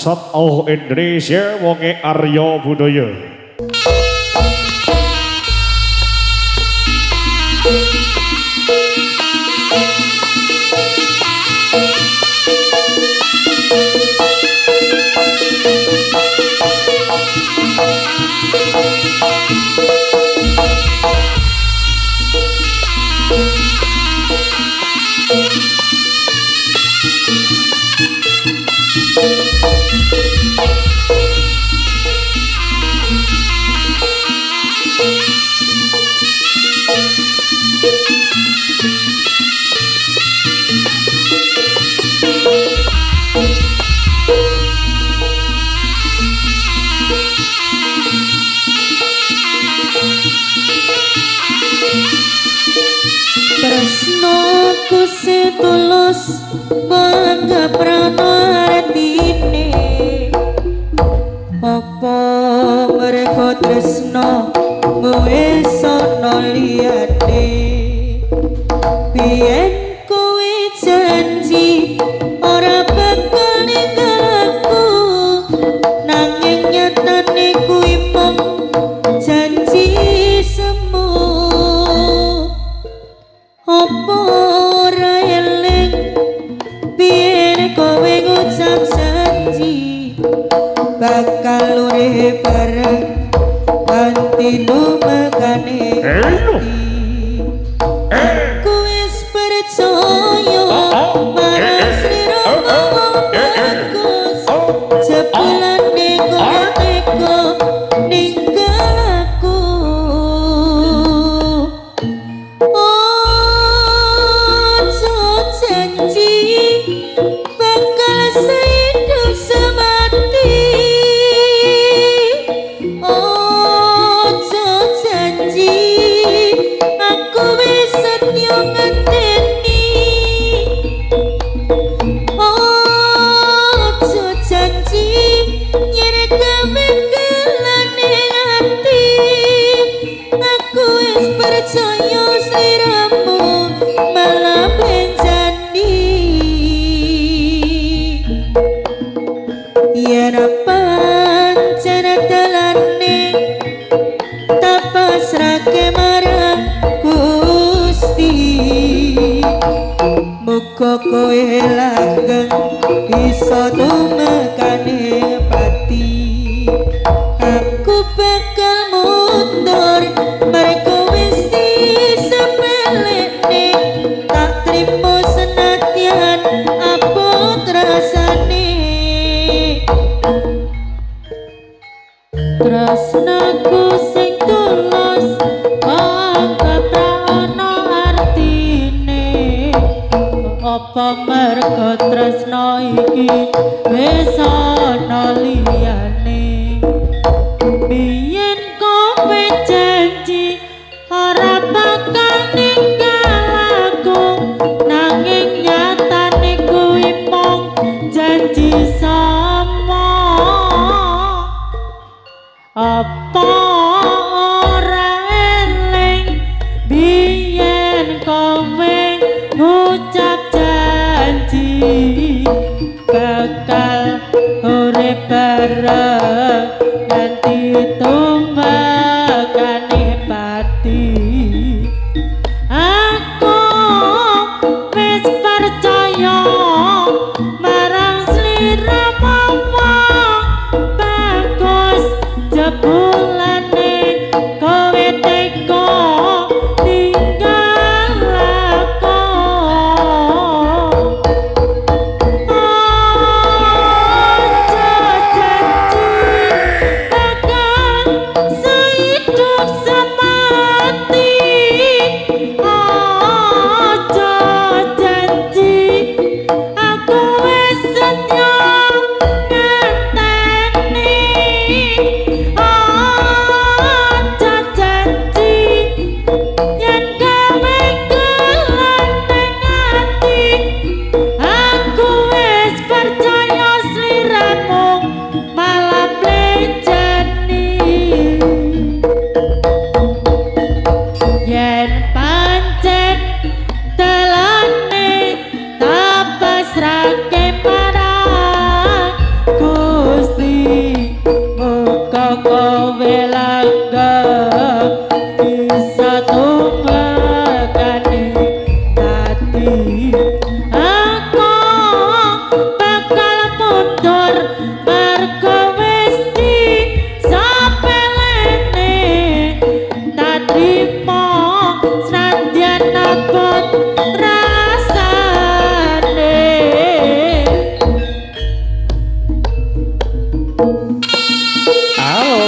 Sat All Indonesia wonge Arya Budaya. Tresnoku setulus bangga prana artine, apa mereka tresno wis ana liyane. Biyen kowe janji ora bakal ninggal aku, nanging nyatane kuwi mung janji semu. Apa ora eling biyen kowe ngucap janji bakal urip bareng kanthi lumekane ati. Aku wis percaya marang sliramu bagus, jebulane kowe tega ninggal aku. Ojo janji bakal sehidup semati, ojo janji aku wis setya ngenteni, ojo janji yen gawe kelane ati. Aku wis percaya sliramu malah benjani. Yen pancen dalane tak pasrahke marang Gusti, muga kowe langgeng iso tumekane pati. Aku bakal mundur mergo wis disepelekne, tak trimo senadyan abot rasane. Tresnaku sing tulus anggap ra ono artine, apa mergo tresna iki wis ana liyane. Biyen kowe janji ora bakal ninggal aku, nanging nyatane kuwi mung janji sama. Apa ora eling biyen kowe ngucap janji bakal urip bareng nganti tumbakane pati. Aku wis percaya marang sliramu bagus, jebulane kowe tega ninggal aku. Ojo janji Halo.